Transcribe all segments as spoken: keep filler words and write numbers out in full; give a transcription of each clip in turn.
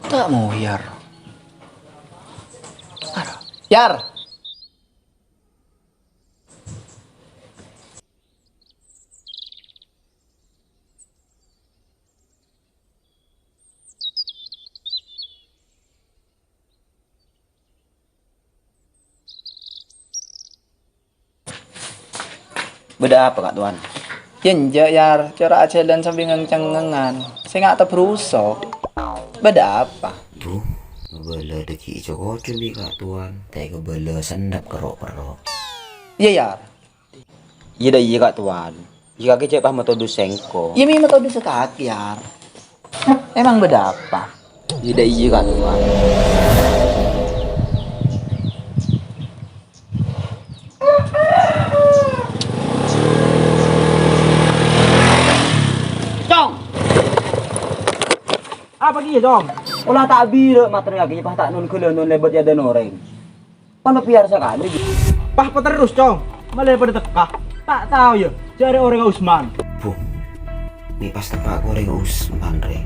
Ta' moyar. Ara. Yar. Bâdâ apa, Ka' Towan? Yâ enjâ', Yar, cora' ajhâlân sambi ngèng-cengngengan. Sènga' tabruso. Bâdâ apa? Duh, ngabâlâ dâggi' co-koco bi' Ka' Towan. Ta' èkabâlâ sennep kerro'-perro'. Iyâ, Yar. Iyâ, dâ' iyâ, Ka' Towan. Iyâ, kakè cè' pas matodus sèngko'. Iyâ, mè' matodus kakè, Yar. Emang bâdâ apa? Iyâ, dâ' iyâ, Ka' Towan. Cong! Apa kèya, Cong? Pola ta' abhirâ' matrè kakè pas ta' non-ghâlânon lèbât è adâ'na orèng. Pan pèyar sakalè, Ju. Pas paterros, Cong. Malè padâ tekka. Ta' tao, yâ, jârèya orèngnga Usman. Buh. Mè' pas tekka ka orèngnga Usman, rè.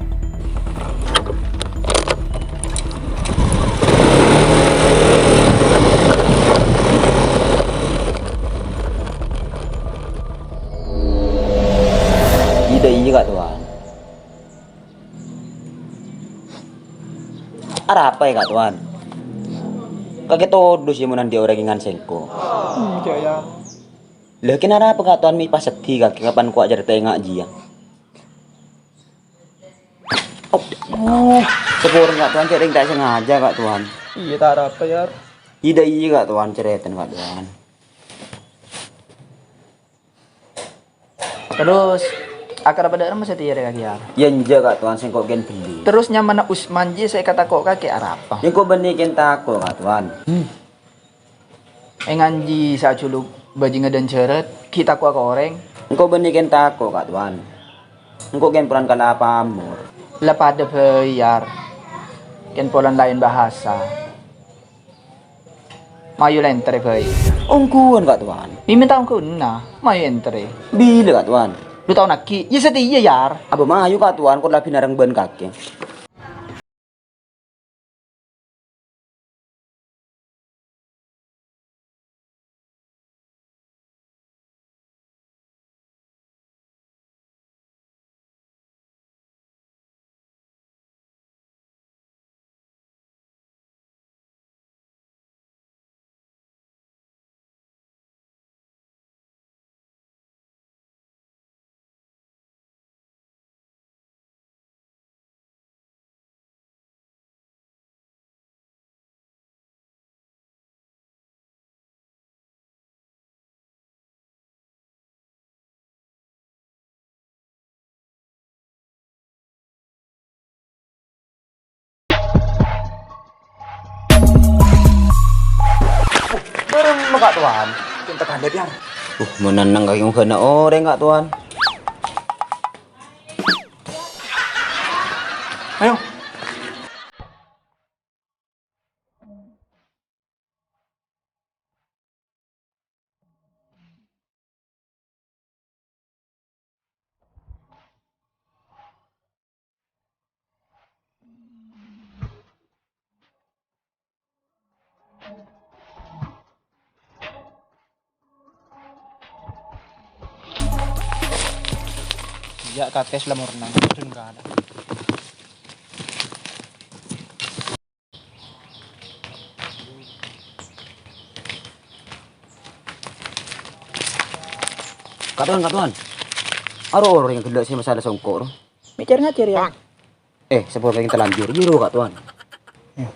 Iyâ, dâ' iyâ, Ka' Towan. Arapa, yâ, Ka' Towan? Kakè todus, yâ, mon andi' orèng èngan sèngko'. Enjâ', yâ. Lha, kèng arapa, Ka' Towan, mè' pas seddhi kakè kapan kowa' carèta ènga' jiyâ? Oh, oh, saporana, Ka' Towan, cè' rèng ta' sengaja, Ka' Towan. Iyâ, ta' arapa, Yar. Iyâ, dâ' iyâ, Ka' Towan, carètana, Ka' Towan. Terros, akar padâ rèmma satèya rè kakè, Yar? Yâ enjâ', Ka' Towan, sèngko' kèng bellè. Terros nyamana Usman jiyâ sè èkatako' kakè arapa? Sèngko' bânnè kèng tako', Ka' Towan. Hmm. Ènganji sajhuluk bajingan dan jhârât, ghi' tako'a ka orèng. Sèngko' bânnè kèng tako', Ka' Towan. Sèngko' kèng polana kala pamor. La padâ bhâi, Yar. Kèng polana laèn bahasa. Mayu la èntarè bhâi. Ongghuwân, Ka' Towan. Mimèn ta' ongghuwânna, mayu èntarè. Bilâ, Ka' Towan? Lu taon aghi', yâ satèya, Yar. Abâ mayu, Ka' Towan, kor la abhina rèng bân kakè. Bârâmma, Ka' Towan? Pinta kandhâ, Yar. Uh, mon nenneng kakè ngoghâna orèng, Ka' Towan. Ayo. Iyâ, kakè la mornang, dengkana. Ka' Towan, Ka' Towan. Aro orèng ghellâ' sè masalah songko', ro. Mècèr ngajhâr, yâ? Eh, saporana kèng talanjur, buru, Ka' Towan. Yâ.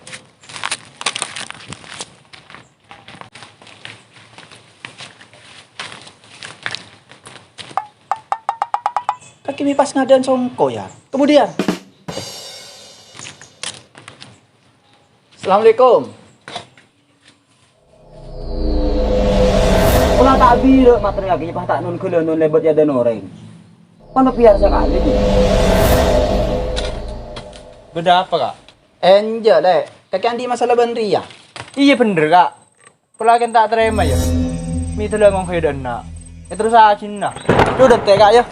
Kakè mè' pas ngadâ'ân songko', yâ. Kemudian. Assalamualaikum. Pola ta' abhirâ' matrè kakè pas ta' non-ghâlânon lèbât è adâ'na orèng. Pan pèyar sakalè, Ju. Bâdâ apa, Ka'? Enjâ', Lè'. Kakè andi' masalah bân rèya? Iyâ, bhender, Ka'. Pola kèng ta' tarèma, yâ. Mè' dâlâ ngongghâ dâ' enna'. Èterrossaghi, na. Lu, dântè', Ka', yâ.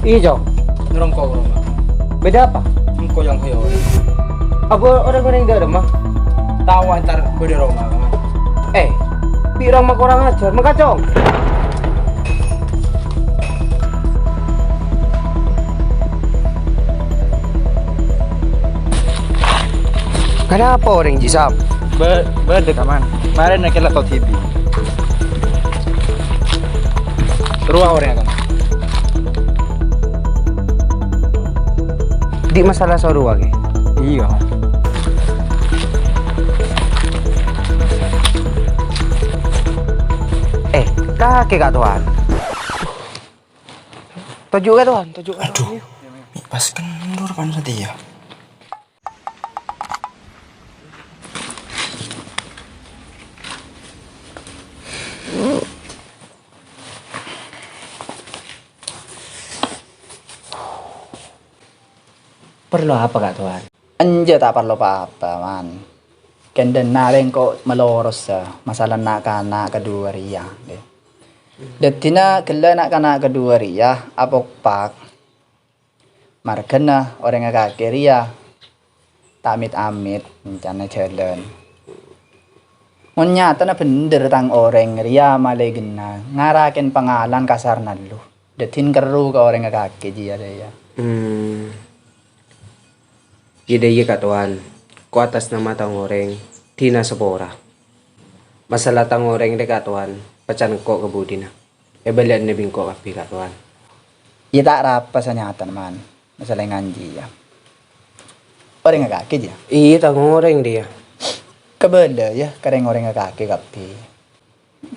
Iyâ, Cong. Ngerongko' ka roma. Bâdâ apa? Engko' yang hoyo. Apa orèng-orèng dâ' remma? Tao entar bâdâ roma, Kaman. Eh, bi' roma korang ajhâr, mangka, Cong. Kenapa orèng jisab? Bâ-, bâdâ, Kaman. Marèna kèla to T V. Rowa orèng, Kaman. Di' masalah so rowa, Kè? Iyâ. Eh, kakè, Ka' Towan. Toju', Ka' Towan, toju', Ka' Towan. Aduh, pas kendor kan satèya. Parlo apa, Ka' Towan? Enjâ' ta' parlo pa-apa, Man. Kèng dâ' enna' rèng ko' malorosa masalah na'-kana' kaduwâ rèya, Dè. Dhâddhina ghellâ' na'-kana' kaduwâ rèya apokpak. Marghâna orèngnga kakè rèya ta' mit-amit èncana jhâlân. Mon nyatana bhendher tang orèng rèya malèghâna ngarakèn pangalan kasar nallu, dhâddhin kerru ka orèngnga kakè jiyâ rèya. Hmm. Iyâ, dâ' iyâ, Ka' Towan. Ko' atas nama tang orèng, dhina sapora. Masalah tang orèng rè, Ka' Towan, pacan ko' ka budina. Èbâlâ'âna bi' engko' kabbhi, Ka' Towan. Iyâ, ta' rapa sanyatana, Man. Masalah nganji, yâ. Orèngnga kakè, jiyâ? Iyâ, tang orèng, dhiyâ. Kabâlâ, yâ, ka rèng-orèngnga kakè kabbhi.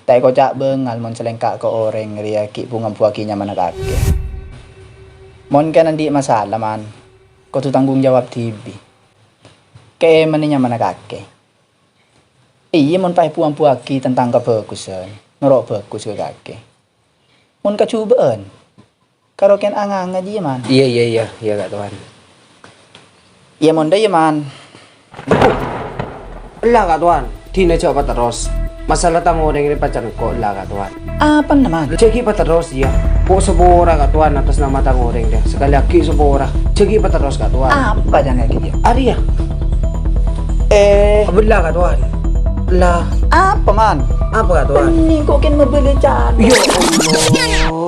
Ta' èkoca' bângal mon salèngka' ka orèng rèya ghi' bhung-ambuwâghi nyamana kakè. Mon kèng andi' masalah, Man, kodhu tanggung jawab dhibi'. Kèmana nyamana kakè? Iyâ, mon pas èbhung-ambuwâghi tentang kabhâghusân, noro' bhâghus ka kakè. Mon kajhubâ'ân, karo kèng anganga jiyâ, Man. Iyâ, iyâ, iyâ, iyâ, Ka' Towan. Iyâ, mon dâ' iyâ, Man. Ella, Ka' Towan, dhina jhâ' paterros. Masalah tang orèng rè pacan ko' ella, Ka' Towan. Apana, Man? Jhâ' ghi' paterros, iyâ. Ko' sapora, Ka' Towan, atas nama tang orèng rè. Sakalè aghi' sapora. Jhâ' ghi' paterros, Ka' Towan. Apa jhâ' aghi', yâ? Arèya. Eh, bella, Ka' Towan. Ella. Apa, Man? Apa, Ka' Towan? Bânnè ko' kèng mabâlâ cana. Ya Allah.